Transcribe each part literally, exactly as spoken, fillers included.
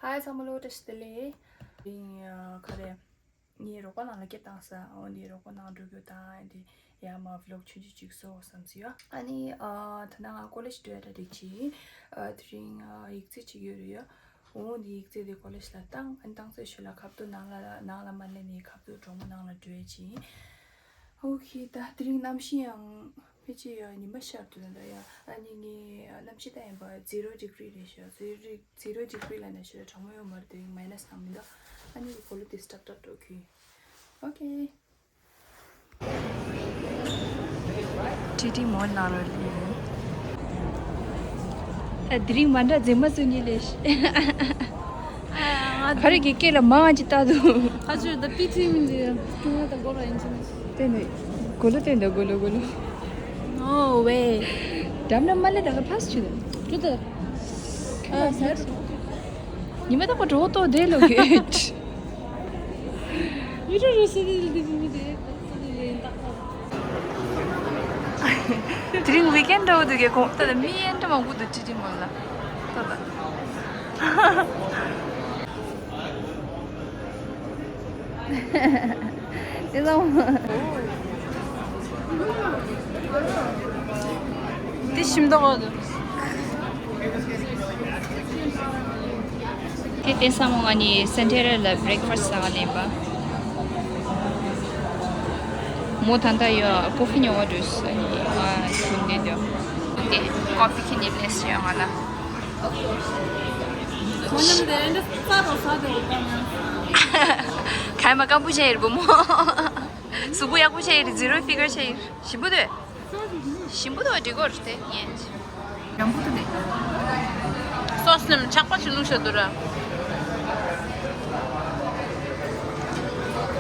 ཧའི་ཚང་མ་ལོ། བཀྲ་ཤིས་བདེ་ལེགས། དེ་རིང་ཨ་ག་རེ། ངའི་རོགས་པ་ནང་ལ་སྐད་བཏང་ས། འོ་འདི་རོགས་པ་ནང་འགྲོ་རྒྱུ་དང་། འདི་ཡར་མར་བི་ལོག་ཆུང་ཆུང་ཅིག་བཟོ་བསམ་སོང་ཡ། ཨ་ནི་ཨ་ད་ནང་ང་ཀོ་ལེཇ་འགྲོ་ཡ་འདྲ་འགྲིག་ཅིང་། ཨ་དེ་རིང་ཨ་ཡིག་ཚད་ཅིག་ཡོད་རེད་ཡ། འོ་འདི་ཡིག་ཚད་དེ་ཀོ་ལེཇ་ལ་བཏང་། ཨ་ནི་བཏང་ཚར་ཞོར་ལ་ཁ་ཐུག་ནང་ལ་ནང་ལ་མ་སླེབས་ནས་ཁ་ཐུག་གྲོགས་མོ་ནང་ལ་འགྲོ་ཡ་ཅིང་། ཨོ་ཁེ། ད་དེ་རིང་གནམ་གཤིས་ཡང་ཕལ་ཆེར་ཡང་ཉི་མ་ཤར་འདུག་ད་ཡ། ཨ་ནི་ངས་གནམ་གཤིས་ལྟ་ཡིན་པ་ཛི་རོ་ཌི་གྷི་རི་རེད་ཤག་ཛི་རོ་ཌི་གྷི་རི་ལབ་ན་ཞེ་དྲག་གྲང་མོ་ཡོད་མ་རེད། དེ་རིང་མའི་ནས་ནང་མི་འདུག་ཨ་ནི་གོ་ལོ་དེ་སྲབ་སྲབ་འགྲོ་གི། ཨོ་ཁེ། ཊི་ཊི་མོལ་ནང་ལ་སླེབས། ཨ་དེ་རིང་མ་འདྲ་མཛེས་མ་བཟོ་མཁན་ལས། ཨ་ང་ག་རེ་གི་སྐེ་ལ་མང་ཅིག་བཏགས་འདུག་ཁ་ཆུ་ད་པི་ཐི་མི་འདི་ཀྱུ་ང་ད་གོ་ལ་ཡིན་ཅི་ནི། དེ་ནི་གོ་ལོ་དེ་འདྲ་གོ་ལོ་གོ་ལོ། ནོ་ཝེ། འགྲམ་ལ་མ་སླེབས་ད་ག་ཕ་སི་ཆུ་ད། ཅུ་ད། ཨ་ཟེར། ཉི་མ་ད་གོ་གྲོགས་ཏོ་དེ་ལོ་གི། ཡུ་ཊུབ་རུ་སི་དེ་ལི་དེ་མི་དེ་ད་ད་དེ་ལེ་ད། དེ་རིང་ཝི་ཀེན་འདྲ་བོ་འདུག་གས། ཁོང་ད་ལྟ་མི་ཡན་འདྲ་མང་པོ་འདུག་ཊི་ཊི་མོལ་ལ། ད་ད། དེ་ཚང་མ། དེ་ཤིང་ཏོག་འདུག་དེ་དེ་སང་ང་ནི་སེན་ཊེ་ར་ལ་བྷི་རེག་ཕ་སི་ཟ་ག་སླེབས་པ། མོ་ད་ལྟ་ཡོད་ཀོ་ཕི་ཉོ་བ་འགྲོ་ས་ནི་ང་དུང་དེ་འདུག་དེ་ཀོ་ཕི་ཁྱེར་ནས་ལས་ཡོད་ང་ལ། མོ་ཉམས་དེ་འདྲ་ས་རོ་ས་དེ་རུ་གཏོང་ཡང་། ཁ་མ་སྐམ་པོ་བྱས་ཡིན་པོ་མོ། གཟུགས་པོ་ཡག་པོ་བྱས་ཡིན། ཛི་རོ་ཕི་གར་བྱས་ཡིན། ཞིམ་པོ་དེ། ཞིམ་པོ་དེ་བ་འགྲིག་གོ་རེད་དེ་ངས། ཡང་པོ་དེ་ནས། སོ་སི་ནི་ཆག་པ་ཆུ་ལུག་ཤ་དུ་ར།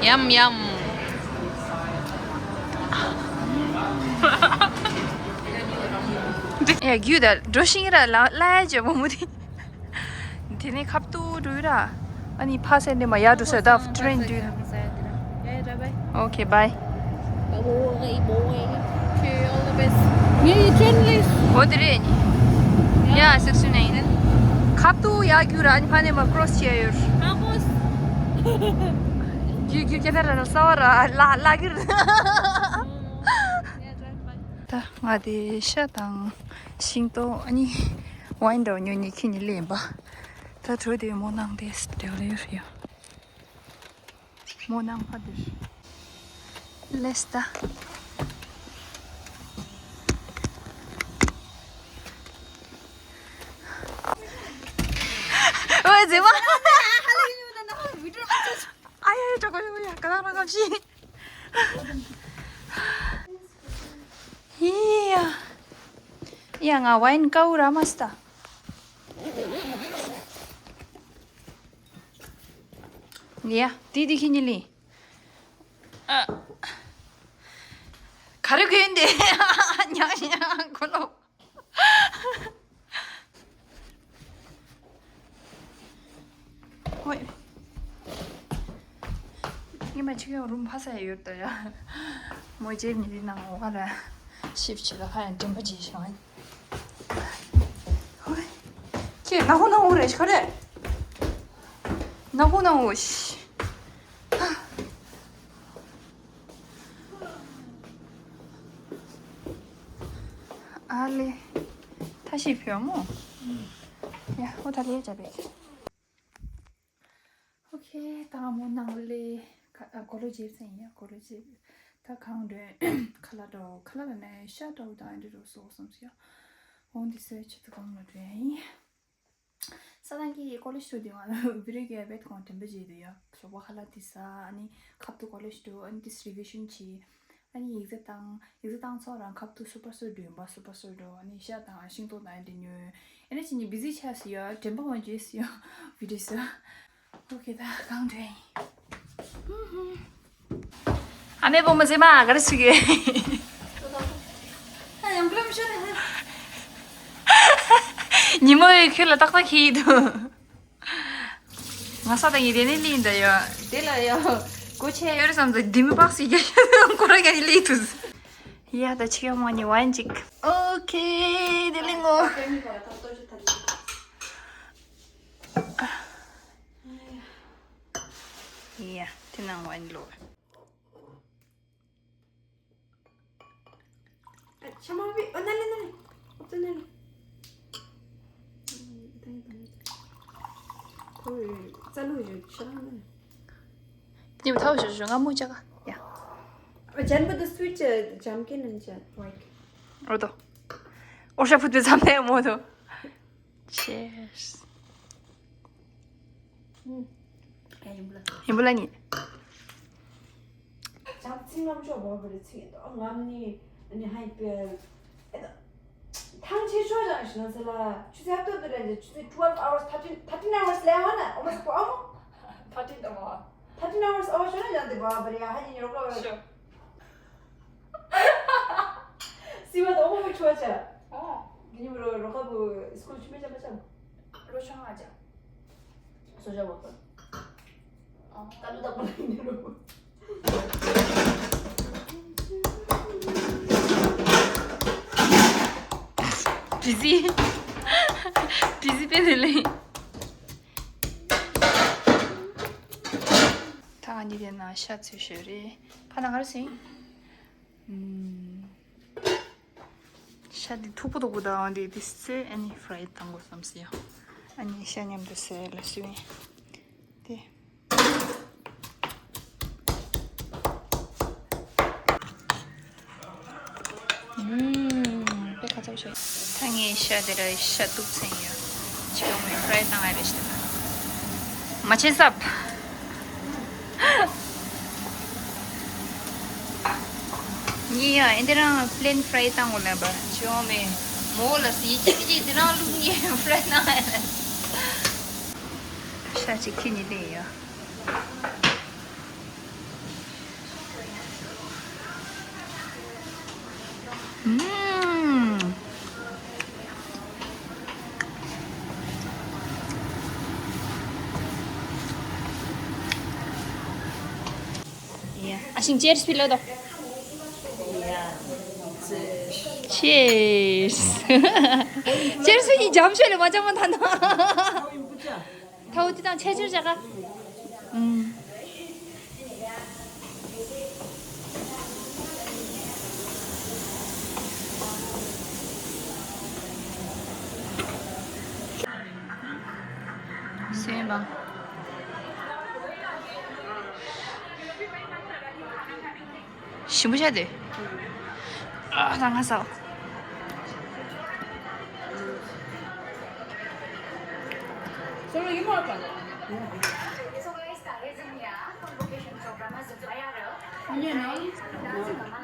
ཡམ་ཡམ། ཡ་རྒྱུ་ད་འགྲོ་ཤིང་ར་ལ་ལ་ཡ་ཇ་བ་མོ་དེ། དེ་ནས་ཁབ་ཏུ་འགྲོ་ར། ཨ་ནི་ཕ་སེ་འདི་མ་ཡར་འགྲོ་ས་ད་ཊི་རེན་འགྲོ། Okay, bye. Okay, all the best. ངའི་ཅོན་ལེས། འོ་དེ་རེད་ནི། Yeah, sixty nine. ཁབ་ཏུ་ཡར་རྒྱུག་ར། ཨ་ནི་ཕ་ནས་མ་ཀྲོ་སི་བྱས་ཡོད། ཧ་གོ་སི། རྒྱུག་རྒྱུག་སྐད་ཆ་ར་ར་ས་བ་ར་ལ་ལ་གིར། ད་ང་དེ་ཤ་དང་ཤིང་ཏོག་ཨ་ནི་ཝའིན་འདྲ་བོ་ཉོ་ནི་ཁྱེར་ནི་སླེབས་པ། ད་དྲོ་དེ་མོ་ནང་དེ་སྟེ་ལེར་ཡོད། མོ་ནང་ཕ་དེར། ལེས་ད། ཨོ་ཛེ་མ། ཨ་ཡ་ཡ་ཅོ་ཀོ་ཡ་ཀ་ན་ན་ཀམ་ཤི། ཡ། ཡ་ང་ཝའིན་ཀའུ་ར་མ་སྟ། ཡ། དེ་དེ་ཁྱེར་ནི་ལི། ཨ། ག་རེ་གོན་དེ། ཉག་ཉག་གོ་ལོ། ཧོꯏ། ངས་མ་ཆིག་ཡང་རུམ་ཕ་ས་ཡ་ཡོད་ད་ཡ། མོ་ཇེབ་ཉི་དེ་ནང་འོ་ག་ལ། ཤིབ་ཆི་ལ་ཁ་ཡང་དྲན་པ་བརྗེད་བྱུང་། ཁྱེད་ནག་པོ་ནག་པོ་རེད་ཤག་རེད། ནག་པོ་ནག་པོ་ཤི། ཨ་ལེ། ཐ་ཤི་ཕིའོ་མོ། ཡ་ཧོ་ཐ་ལེ་ཅ་པེ། ཨོ་ཁེ། ད་ང་མོ་ནང་ལ་ལས་ཁ་ཨ་གོ་ལོ་ཇེབ་ཟེར་ཡིན་ཡ། གོ་ལོ་ཇེབ། ད་གང་འདྲ་ཁ་ལག་འདྲ་བོ། ཁ་ལག་ལ་ནས་ཤ་འདྲ་བོ་དང་འདྲ་བོ་བཟོ་བསམ་སོང་ཡ། འོ་འདི་ཟེར་ཆེད་དུ་གང་ལ་འགྲོ་ཡ་ཡིན། ས་དང་གི་ཀོ་ལེཇ་དུ་དེ་ང་ལ་བི་རི་གི་བེད་ཁོང་དྲན་པ་བརྗེད་དུ་ཡ། ཞོགས་པ་ཁ་ལག་དེ་ཟ། ཨ་ནི་ཁབ་ཏུ་ཀོ་ལེཇ་དུ། ཨ་ནི་དེ་རི་བི་ཤན་བྱེད། ཨ་ནི་ཡིག་ཚད་བཏང་། ཡིག་ཚད་བཏང་ཚར་རང་ཁབ་ཏུ་སུ་པར་སི་ཊོར་འགྲོ་ཡིན་པ། སུ་པར་སི་ཊོར་འགྲོ། ཨ་ནི་ཤ་དང་ཤིང་ཏོག་དང་འདི་ཉོས། ཨ་ནི་ཅི་ནི་བི་ཟི་ཆགས་སི་ཡ། དྲན་པ་མ་བརྗེད་སི་ཡ། བི་ཌི་ཡོ་ཟ། ཨོ་ཁེ། ད་གང་འདྲ་ཡིན། ཨ་མའི་བུ་མོ་ཟེ་མ་ག་རེ་ཟེར་གི། ད་ཡང་བློ་མི་ཤོར་ན། ཉི་མ་ཡོད་ཁྱོད་ལ་ཏག་ཏག་ཁྱེར་ཡི་འདུག་ང་ས་དང་ཡི་དེ་ནས་ལིན་ད་ཡོད། དེ་ལ་ཡོད། གོ་ཆེ་ཡོད་རེད་བསམ་ད་དེ་མི་པགས་སི་རྒྱ་ཤ་ཁོ་ར་རྒྱ་ནི་ལིན་དུ། ཡ་ད་ཆི་ཡོད་མ་ནི་ཝན་ཅིག་ཨོ་ཁེ། དེ་ལིན་ངོ་། ཡ། དེ་ནང་བ་ཡིན་ལོ། ཤ་མ་བི། ཨ། ན་ལེ་ན་ལེ། ཨོ་ཙི་ན་ལེ། ཁོ་རྩ་ལུག་ཞིག་ཤ་རང་ན་ལེ། དེ་མ་ཐའོ་ཞུ་ཞུ་ང་མོ་ཅག་ཡ། ཨ། ཇན་པ་དུ་སུའི་ཅི་ཇམ་ཀེ་ནན་ཅི་ཝའི་ཁི། ཨོ་དོ། ཨོ་ཤ་ཕུད་པའི་མཚམས་ནས་མོ་དོ། Cheers. ཨ། ཡིན་པ་ལ། ཡིན་པ་ལ་ཉེ། ཅང་ཚིག་ངམ་ཤོག་བོ་བོ་རེ་ཚིག་ཡིན་དོ། ངམ་ནི་ནི་ཧའི་པེ། ཨེ་ད། ཐང་ཆེ་ཤོག་ཅང་ཞིག་ན་ཟེར་ལ། ཆུ་ཚོད་ཨབ་ཏོ་དུ་རེ་ཆུ་ཚོད་twelve hours, thirteen, thirteen hours ལས་ཧོ་ན་ཨོ་མ་སོ་གོ་ཨ་མོ། Thirteen hour. Thirteen hours ཨོ་ཤོ་ན་ཡང་དེ་བ་བ་རེ་ཧ་ཡིན་རོ་གོ། Sure. སི་བ་དོ་མོ་མི་ཆོ་ཆ། ཨོ། གི་ཉི་མོ་རོ་རོ་ཁ་བུ་སི་ཁུལ་ཆུ་མེ་ཆ་མ་ཆ། རོ་ཆང་ཨ་ཆ། སོ་ཆ་བོ་ཏོ། ཨོ། ཀ་ལུ་དག་པོ་ལ་ཡིན་རོ། བི་ཟི། བི་ཟི་པེ་དེ་ལེ། ད་ང་གཉིས་དེ་ན་ཤ་ཚོས་ཤོད་རེད། ཕ་ན་ག་རེ་ཟིན། ཤ་འདི་མཐུག་པོ་མཐུག་པོ་དང་འདི་འདི་སེ་ཨ་ནི་ཕ་རའི་བཏང་དགོས་བསམ་སི་ཡ། ཨ་ནི་ཤ་མཉམ་དུ་སེ་ལ་སུ་ཡིན། དེ། ཨུམ། དཔེ་ཁ་ཚ་བྱས། ད་ངས་ཤ་དེ་ར་ཤ་གཏུབ་ཚན་ཡོད། ཅི་ཡོང་མེད་ཕ་རའི་བཏང་ཨ་རེ་ཤི་ད། མ་བྱེད་སབ། ངས་ཡང་ཨེ་འདི་རང་plain fry བཏང་གོ་ལབ་པ་ཅི་ཡོང་མེད། མོ་ལ་སི་ཡི་ཅི་ཅི་འདི་རང་བླུགས་ངས་fry བཏང་ཨ་རེ། ཤ་ཅིག་ཁྱི་ནི་ལེ་ཡ། ཨུམ། ཨ་ཤིང་ཅེར་སི་ཕི་ལོ་དོ། ཅེར་སི། ཅེར་སི་ཡི་འཇམ་ཤོས་ལས་མ་འཇམ་མ་ཐ་ན། ཐའོ་ཏི་དང་ཆེ་ཆེར་བྱ་ག། ཨུམ། སེམས་པ། ཞིམ་པོ་བྱ་དེ། ཨ། ད་ང་ཟ།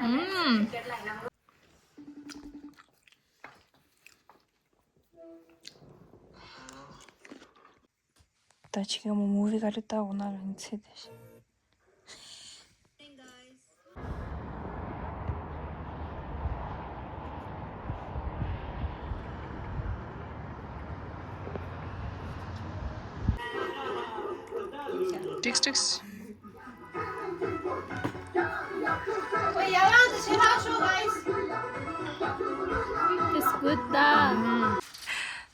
ཨུམ། ད་ཅི་ག་མོ་མུ་བི་ག་རེ་ལྟ་འོ་ན་རང་ཚེ་དེ་ཤི། ཏིགས་ཏིགས། It's good ད།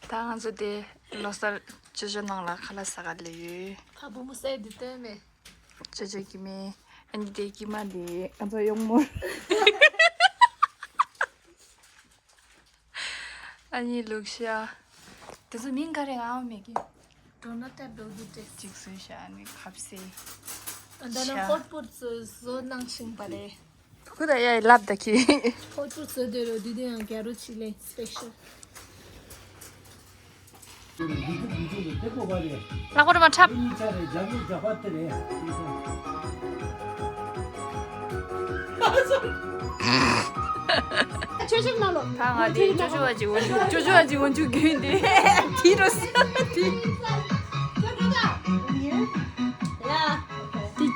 ད་ང་ཚོ་དེ་ལོ་གསར་ཅོ་ཅོ་ནང་ལ་ཁ་ལག་ཟ་ག་སླེབས་ཡོད། ཕ་བུ་མོ་སའི་འདི་སྟོན་མེད། ཅོ་ཅོ་གི་མེ། ཨ་ནི་དེ་གི་མ་དེ་ང་ཚོ་གཡོག་མོ། ཨ་ནི་ལུག་ཤ། དེ་ཚོ་མིང་ག་རེ་ངའང་མེད་ཀི། Donut དང་dough དེ་ཅིག་བཟོས་ཤག་ཨ་ནི་ཁབ་སེ། ཨ་ད་ནི་ཤ། Hot pot བཟོ་གནང་བཞིན་པ་རེད། ཁུ་ད་ཡ་ལབ་ད་ཁི། Hot pot བཟོ་དེ་རོ་འདི་དེ་ཡང་རྒྱ་རོ་ཆི་ལེ་special། ལག་པ་རུ་མ་འཁྲབ། ཆོས་ཞིབ་ནང་ལོ། ད་ང་དེ་ཅོ་ཅོ་བ་ཅིག་འོན་ཅུ་ཅོ་ཅོ་བ་ཅིག་འོན་ཅུ་རྒྱུན་དེ་དེ་རོ་ས་དེ། དེ་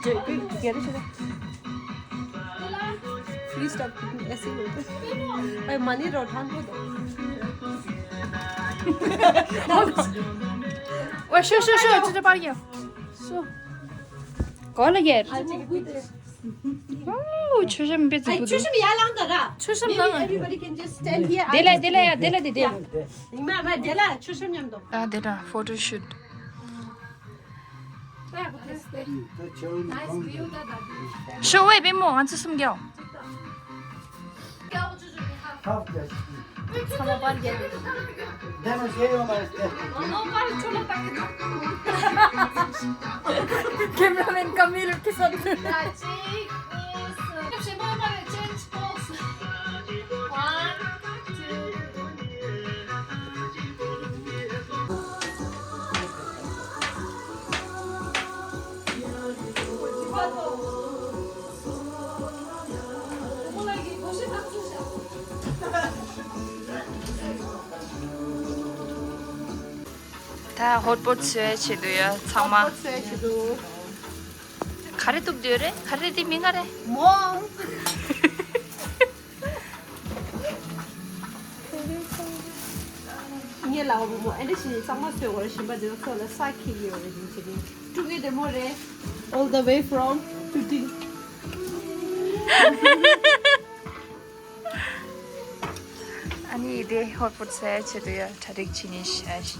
ཅོ་ཀི་ག་རེ་ཤི་ད། Please stop cooking. ऐसे ही बोलते हैं। भाई, मनी रोठान को दो। ཨོ། ཤོ་ཤོ་ཤོ། ཅི་ཅི་པར་ཡ། ཤོ། གོ་ལ་གེར། ཨོ། ཆོས་ཤམ་བེ་ཙི་དུ་དུ། ཆོས་ཤམ་ཡ་ལང་ད་ར། ཆོས་ཤམ་ནང་། Everybody can just stand here. དེ་ལ་དེ་ལ་ཡ་དེ་ལ་དེ་དེ། ཡ། ཉི་མ་མ་དེ་ལ་ཆོས་ཤམ་མཉམ་དུ། ད་དེ་ལ་photo shoot། ཤོ་ཝེ་པེ་མོ་ང་ཚོ་གསུམ་རྒྱག་ཚང་མ་པར་རྒྱག་ཁེམ་ར་མེན་ཀ་མི་ལ་ཁི་སོ་ཏུ། ད་ཧོཊ་པོཊ་བཟོས་བྱེད་དུ་ཡ་ཚང་མ། ཧོཊ་པོཊ་བཟོས་བྱེད་དུ། ག་རེ་གཏུབ་འདོད་རེད། ག་རེ་དེ་མིང་ག་རེ། མོང་། ངས་ལབ་པ་བུ་མོ་ཨེ་འདྲ་ཞིག་གཙང་མ་བཟོས་དགོས་རེད། ཞིམ་པ་འདི་ཚོ་ལ་ས་འཁྱེར་གྱི་ཡོད་རེད། འདི་བྱེད་ཀྱི་ཀྲུང་གོའི་བདེ་མོ་རེད། All the way from Tuting. ཨ་ནི་དེ་ཧོཊ་པོཊ་ཟ་ཆེད་དུ་ཡ་གྲ་སྒྲིག་བྱེད་ནི་ཤ་ཤ།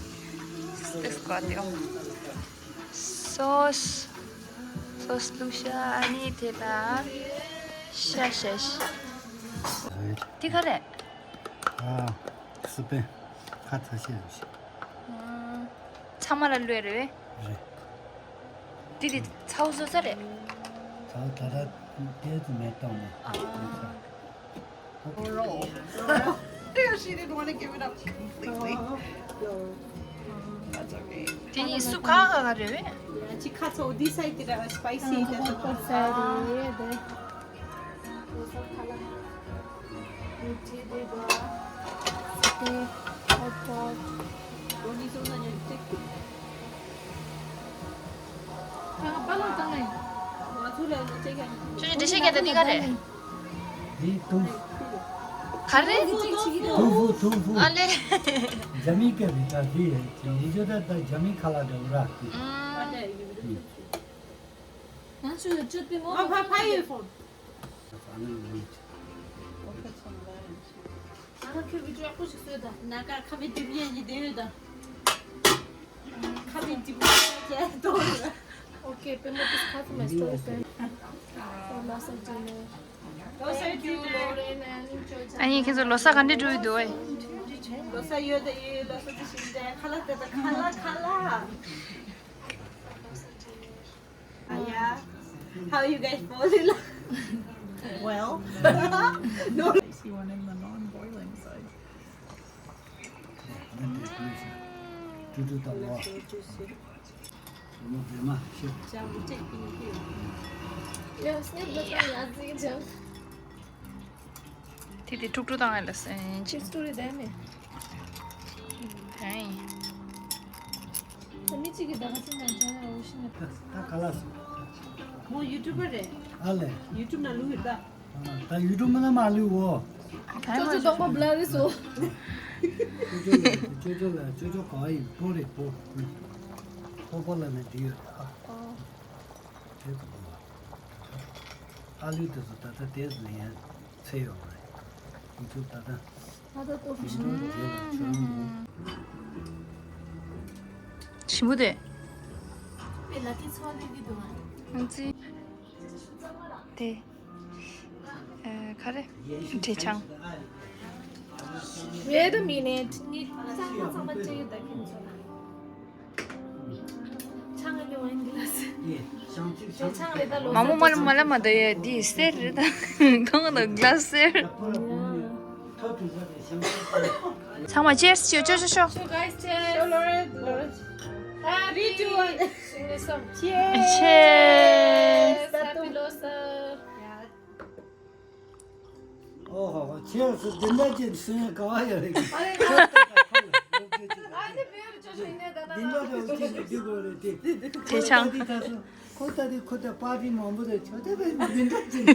སོ་སི་སོ་སི་བླུགས་ཤ། ཨ་ནི་དེ་ལ་ཤ་ཤ་ཤ། དེ་ག་རེད། ཨ། སི་པན་ཁ་ཚ་ཤ་ཡོད་ཤ། ཚང་མ་ལ་བླུགས་རེད་པས། རེད། དེ་དེ་ཚ་བོ་བཟོ་ས་རེད། ཚ་བོ་ད་ལྟ་དེ་ཚོ་མེད་བཏང་ནས། ཨ། She didn't want to give it up completely. That's okay. དེ་གཉིས་སུ་ག་ག་ག་རེད་པས། ཅི་ཁ་ཚ་བོ་འདི་སའི་དེ་ར་སི་པའི་སི་དེ་ཚོ། ཨ། ཁྱོད་ཚོ་འགྲེལ་བཤད་རྒྱག་ད་འདི་ག་རེད། འདི་ཐུང་། ག་རེ། ཐུང་ཧྥུ། ཐུང་ཧྥུ། ཨ་ལེ། ཇ་མི་ཀ་རེད་ད། འདི་ཡིན་རྒྱུ་ད་ད་ཇ་མི་ཁ་ལག་འདྲ་བོ་ར། ཨུམ། ང་ཚོས་ཅོད་པའི་ངོ་། ཕ་ཕ་ཡོད་ཕོན། ཨ་ཁ་ཁྱོད་ཀྱི་ཅོག་པོ་ཞིག་གསོས་དང་། ན་ཀ་ཁ་མི་འགྲིམ་ཡས་ཀྱི་དེ་ཡོད་དང་། ཁ་མི་འགྲིམ་ཡས་ཀྱི་དོ། Okay, Pema, please cut my story, friend. For Lhasa dinner. Thank you, Lauren and Joy. ཨ་ནི་ཁྱེད་ཚོ་ལོ་གསར་ག་འདྲ་འགྲོ་ཡི་འདུག་ཨེ། ལོ་གསར་ཡོད་དང་ཡོད། ལོ་གསར་དེ་བཞིན་དེ་ཁ་ལག་དེ་དང་ཁ་ལག་ཁ་ལག་ཨ་ཡ། How you guys fall in love? Well, no. Spicy one in the non-boiling side. ཀྲུ་ཀྲུ་དང་ལོ། དེ་དེ་ཀྲུག་ཀྲུག་བཏང་ཡ་ལ་སེམས་ཅན། སི་ཊོ་རི་བསྡད་མེད། དེ་ཡིན། ད་མི་གཅིག་གིས་ད་ག་ཚོད་ནས་བྱུང་ཡ་འོ་ཤི་ནས། ད་ག་ལ་སོང་། མོ་ཡུ་ཊུབ་པར་རེད། ཨ་ལས། ཡུ་ཊུབ་ནང་བླུགས་ཡོད་ད། ད་ཡུ་ཊུབ་མ་ན་མ་ལུས་འོ། ཅོ་ཅོ་གདོང་པ་བླ་རེད་སོ། ཅོ་ཅོ་ལ་ཅོ་ཅོ་ལ་ཅོ་ཅོ་ག་ཡིན། པོ་རེད་པོ། པོ་པོ་ལ་ནི་འདི་ཡོད་ཨ། དེ་ཚོ་གོ་བ། ཨ་ལུས་དེ་ཚོ་ད་ལྟ་དེ་ཚོ་ཡན་ཚེ་ཡོད་རེད། ཡུ་ཊུབ་ད་ལྟ། ད་ལྟ་ཏོ་ཡུ་ཊུབ་རྗེས་ལ་ཁྱོད་རང་མོ། ཞིམ་པོ་དེ། པེ་ལ་ཏི་ཚོ་ལི་གི་འདུག་ཨ། ང་ཚོའི། དེ། ཨ། ག་རེ། འབྲས་ཆང་། Wait a minute. ནི་གཙང་མ་གཙང་མ་བཅད་ཡོད་ད་ཁྱེད་ཚོ་ལ། ཆང་གི་ཝའིན་གི་ལ་སི། འབྲས་ཆང་རེད་ད་ལོ། མ་མོ་མ་ལ་མ་ལ་མ་ད་ཡ་འདི་གསེར་རེད་ད། གང་ལ་གླ་གསེར། ཡ། ཚང་མ་cheers ཅོ་ཅོ་ཅོ་ཅོ། So guys, cheers. So Lauren, Lauren. Three, two, one. Cheers. Cheers. Happy Losar. ཨོ་ཧོ་ཧོ། ཁྱེད་ཚོ་འདི་འདྲ་ཅིག་སོན་ག་བ་ཡོད་རེད། ཨ་རེ། འདི་འདྲ་ཅིག་འདི་དགོས་རེད་དེ། དེ་ཆང་། ཁོ་ད་དེ་ཁོ་ད་པར་ཊི་མང་པོ་རེད། ཁྱོད་ད་འདི་འདྲ་ཅིག